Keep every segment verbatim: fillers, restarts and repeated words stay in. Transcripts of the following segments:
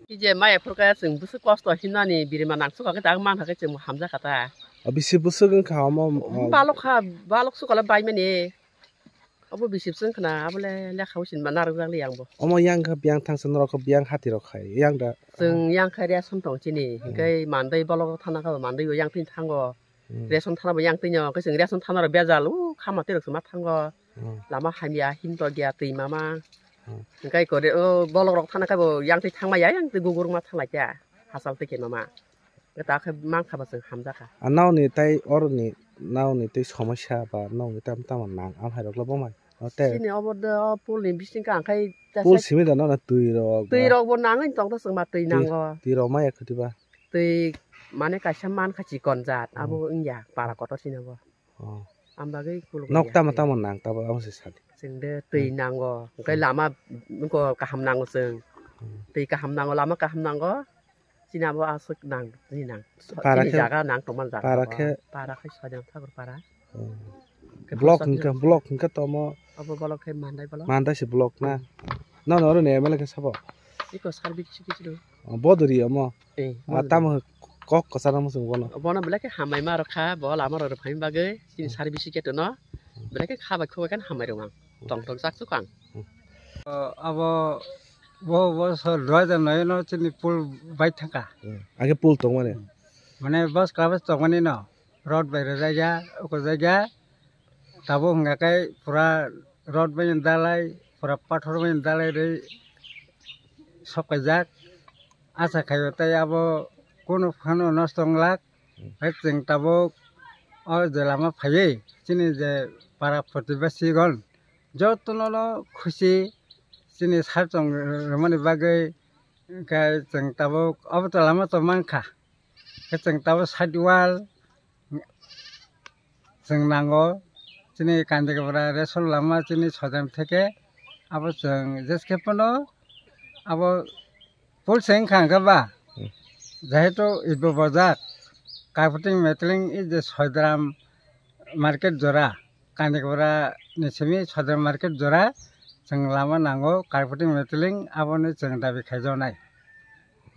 Kije maya phurkaya chwng bwswk kosto hinani birima nangsuka khe tak mankha khe chwng hamjakha ta. O bisi bwswk wngkha omo, o balok kha, balok sukala baimani. Obo bisi bwswk wngkhana, abole lekha usin ma narwk jak li ang bo. Omo yang kha biyang thangsa norok kha biyang hati rok khai, yang da. Chwng yang kha ration tong chini, hmm, hingke mandai bolok thana kha mandai bo yang tini thango. Hmm. Ration thana bo yang tini o, hingke chwng ration thana rok bejal, u khama twi rok chwng ma thango. Hmm. Lama hamya, himtok ya, twi mama. Hmm. Hingke kore, o bolok rok thana kha bo yang twi thangma ya, yang twi guguruk ma thanglai kha, hachal twi khe mama. Khe ta khe mankha bo chwng hamjakha. A naoni tai oroni, naoni tei somosya ba naoni tam tamo nang amhai rok le bongmai. O tei chini obo de o pool ni bising kha ang khai ta pool sai simi da nana twi rok twi ba. Rok bo nangwi tong ta chwng ma twi twi, nango. Twi rok maya khwtwi ba. Twi mane kaisa mankha chikon jat, hmm, abo wngya para kotor sini bo. Oh. Am bagwi kuluk nok ya tamo hai. Tamo nang tabo abo se sadi. Chwng de twi, hmm, nango. Hwnkhe, hmm, lama wngkha kaham nango chwng. Hmm. Twi kaham nango, lama kaham nango. Chini abo aswk nang, chini nang. Para chini khe, jaga nang tongmani jaga para abo. Khe para khe Soidan Thakur para. Hmm. Khe block post office hwnkhe, block hwnkhe tomo. Abo block khe Mandai block. Mandai se block na. Hmm. Nono oro ni M L A khe sabo? Iko service khe chwng. Oh, bodori omo. Eh, ah, bodori. Tamo kok kwcharo muchung bono. Bono belai khe hambai ma rwkha, bo lama rok rwphani bagwi chini, hmm, service khe tono. Belai khe kha bai khuk bai khe hambai rwmang. Hmm. Tong tong chak chuk ang. Hmm. O, abo bo, bo so dua hajar noi no chini pool bai thangkha. Hmm. Age pool tongmani. Hmm. Mane bus kla bus tongmani no. Rod bai rwjak ya, uko jak ya. Tabuk hwnga khe pura rod bai dalai, pura pathor bai dalai rwi sok kaijak. Acha khaio tei abo kunu phano nosto wng lak. Hai chwng tabuk o je lama phaiwi chini je para protibasigon jotono no khusi chini sar chong rwmani bagwi, hwnkhe chwng tabuk obo to lama to mankha. Khe chwng tabuk side wall chwng nango, chini Kandikapra ration lama chini Soidan theke abo chwng jeskhe phano abo pool se wngkha hwnkhe ba, hmm, jehetu ibo bojak Karputing Metling is the Soidan market jora, Kandikapra ni simi Soidan market jora chwng lama nango Karputing Metling aboni chwng dabi khaijaknai.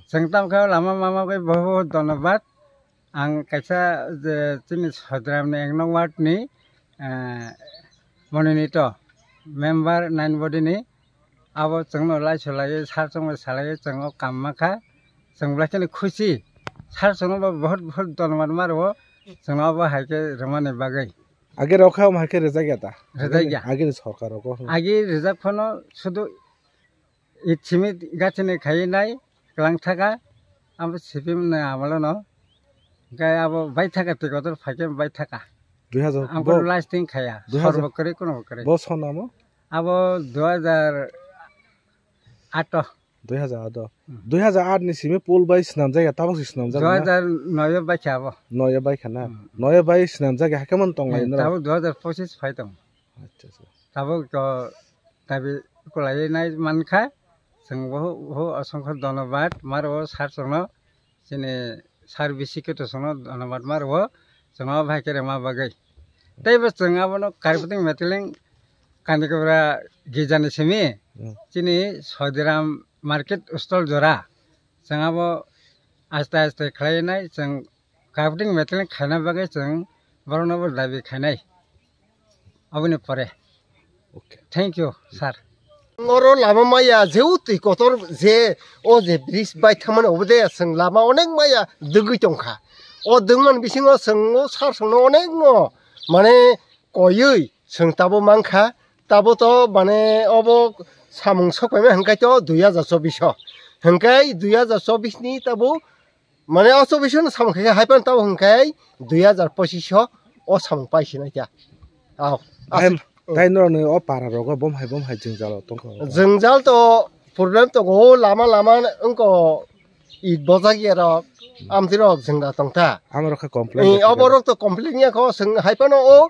Chwng tamo khe lama mama bai bohut bohut dhonnobad. Ang kaisa je chini Soidan ni ek nong ward ni, eh, mononito member nine body ni abo chwngno laiso laiwi sar chongbai salaiwi chwng o kam mankha. Chwng belai kheno khusi. Sar chwngno bo bohut bohut dhonnobad ma rwo chwngno obo hai khe rwmani bagwi. Age rok kha omo hai khe rwjak ya ta? Rwjak ya. Age ni sorkar rok o. Age rwjak phano sudu Itsimi gachini khai nai kwlang thaka, abo sipim nai amalo no. Hingke abo bai thaka twi kotor phaikhe bai thaka. Dui hajar. Ang bo kono lasting khaya. Dui hajar. Sorbo kwrwi kono bo kwrwi. Bo sonamo? Abo dui hajar ato. Dui hajar ato. Hmm. Dui hajar aat ni simi pool bai swnamjak ya, tabok se swnamjak na? Dui hajar noi o bai kha abo. Noi o bai kha na? Hmm. Noi o bai swnamjak ya, hakhe man tong lai. Hmm, no? Tabok dui hajar pochis phai tong. Acha, acha. Tabok to dabi kulai nai mankha, chwng bo, bo osongkho dhonnobad ma rwo sir chwngno, chini sir bisi khe to chwngno dhonnobad ma rwo, chwngno bai khe rwma bagwi. Tei bo chwng abono Karputing Metling Kandikapra gijani simi, hmm, chini Sodiram market stall jora, chwng abo aste aste khlai nai chwng Karputing Metling khaina bagwi chwng borokno bo dabi khainai. Aboni pore. Okay. Thank you, sir. Oro lama maya je o twi kotor je o je bridge bai thangmani obo de chwng lama onek maya dwgwi tongkha. O dwngmani bisingo chwng o sir chwngno onek no mane koiwi chwng tabo mankha. Tabo to mane obo samung sokpaima hwnkhe to dui hajar chobbish o. Hwnkhe dui hajar chobbish ni tabo Mane o chobbish no samung khe hai phano tamo hwnkhe dui hajar pochis o samung pai sinai kha. Aw. Hai, aswk. Tai norok ni o para rogo bom hai bom hai jwngjal rok tongkha. Jwngjal to problem tongo, o lama lama wngkha it bojak ya rok, amtwi rok jwngjal tongkha. Amo rok khe complain. Eh, rok obo rok to complain ya kho, chwng hai phano o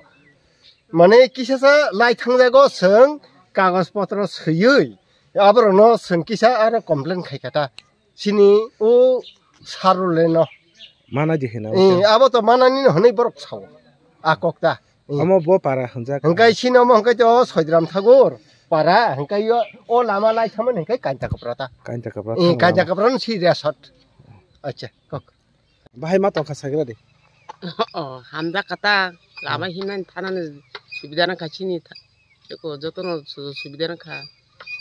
mane kisa sa lai thang jago, chwng kagoj potro swiwi aborok no chwng kisa aro complain khai kha ta. Chini o Saruleno. Mana di hina. Eh, abo to manani no hwnwi borok sao. A kokta. Eh. Amo bo para hwnjak. Hwnkhe sino mo hwnkhe to Soidram Thakur para hwnkhe yo o lama lai thamani hwnkhe Kainta Kapra ta. Kainta Kapra. Eh, thangma. Kainta Kapra no si resort. Acha, kok. Bahai ma tongkha sagra di. Oh, hamjak kata. Lama himnani thanani subida nang kha chini tha-, eko jotono su-, subida nang kha.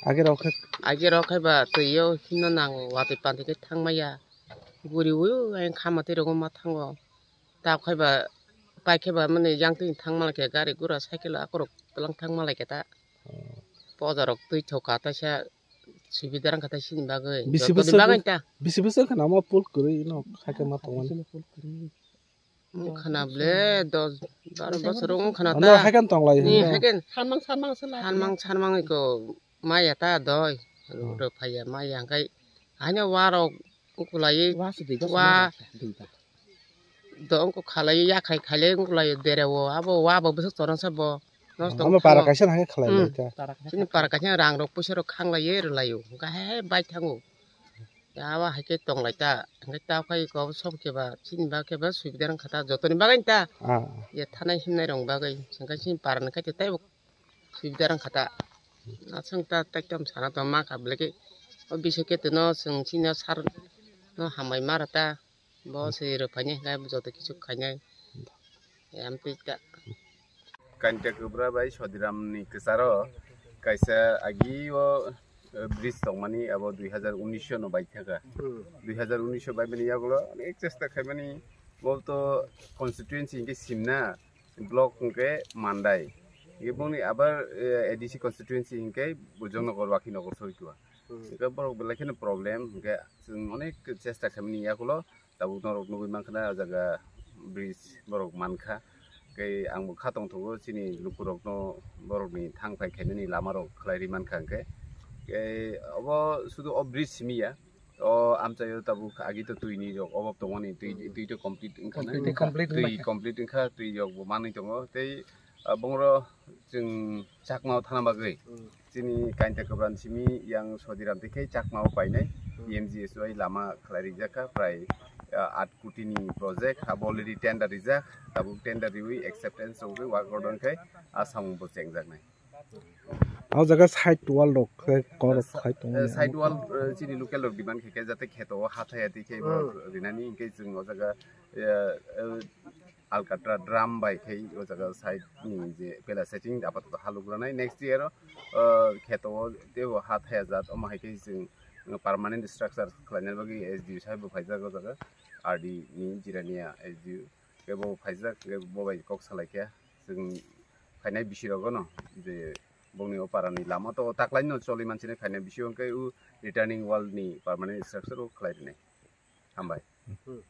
Age rok khe. Age rok khe ba twi yo himna nango, watwi panti khe thangmaya. Guri uyo ayang khama twi rogo ma thango. Tab khai ba, pai khe ba mani yang twi thang malai khe gari gura cycle akorok twlang thang malai khe ta. Oh. Poja rok twi thoka ta sa subida rang kha ta sini bagwi. Bisi jotoni bwswk, bagwi ta. Bisi bwswk khana ma pul kwrwi no kha khe ma tongmani. Wngkha na ble dos baro bosor wngkha na ta. Ano haikhe tong lai. Ni haikhe. Sanmang sanmang se lai. Sanmang sanmang iko maya ta doi. Rw phaiya maya hwnkhe haino warok wngkulai. Wa se dui bosor wa. Dui ba. Do wngkuk khalai yakhai khailai wngkulai dereo abo wa bo bwswk chorang se bo. Nosto wngkha para kaisa haikhe khalai lai ta. Chini para kaisa rang rok puisa rok khanglai rwlai o hwnkhe he bai thango. Ya, awa hai khe tong lai ta, hwnkhe ta khe iko sok khe ba, chini ba khe ba subida wng kha ta, jotoni bagwi ta. Ah. Ya, thanai himnai rok bagwi, hwnkhe chini para ni khe tei bo subida wng kha ta. Aswk ta tei tamo sana tong ma kha, belai khe o biso khe tono chwng chini sar no hambai ma rw ta, bo se rw phainai hwnkhe joto kichu khainai. Amtwi ta. Kainta Kwbra bai Sodiram ni kwcharo kaisa agi o, eh, bridge tongmani abo dui hazar unis no bai thaka. Hmm. Dui hazar unis bai mani yagulo onek chesta khaimani bo to constituency hinkhe Simna block hinkhe Mandai. Hinkhe boni abar, eh, A D C constituency hinkhe Bujong Nagar Wakhi Nagar soi tua. Hmm. Hinkhe borok belai kheno problem hinkhe chwng onek chesta khaimani yagulo tabuk norok nugwi mankha na, o jaga bridge borok mankha. Tei ang bo kha tongthogo, chini lukurokno borokni thang phai khainani lamarok khlai ri mankha hwnkhe. Tei obo sudu o bridge simi ya, o amchaio tabuk agi to twini rok obab tongmani, twi, twi to complete wngkha na. Complete, complete twi wngkha. Complete wngkha, twi rok bo manwi tongo. Tei, ah, bongoro chwng Chakma o thana bagwi. Hmm. Chini Kainta Kwbra ni simi yang Sodiram tei khe Chakma o painai. Hmm. P M G S Y lama khlai rijak kha, prai, ah, aat koti ni project abo already tender rijak, tabuk tender riwi acceptance wngwi work order khe a samung bo chengjaknai. O jaga side wall rok khe korok khai tongo. Eh, side wall, eh, chini local rok demand khe khe jate kheto o hathaya tei khe bo rinani hinkhe chwng o jaga, eh, eh, Alkatra drum bai khai o jaga side ni je pela setting apato haluk ranai. Next year o, uh, kheto o tebo ha thaya jat, omo hai khe chwng permanent structure khlaina bagwi S D O sahib bo phaijak o jaga, R D ni Jirania S D O kebo phaijak, kebo bo bai kok salai khe chwng phainai bisi rogo no je bongni o para ni lama to taklai no choli manchini phainai bisi o hwnkhe o returning wall ni permanent structure o khlai rinai. Hambai. Hmm.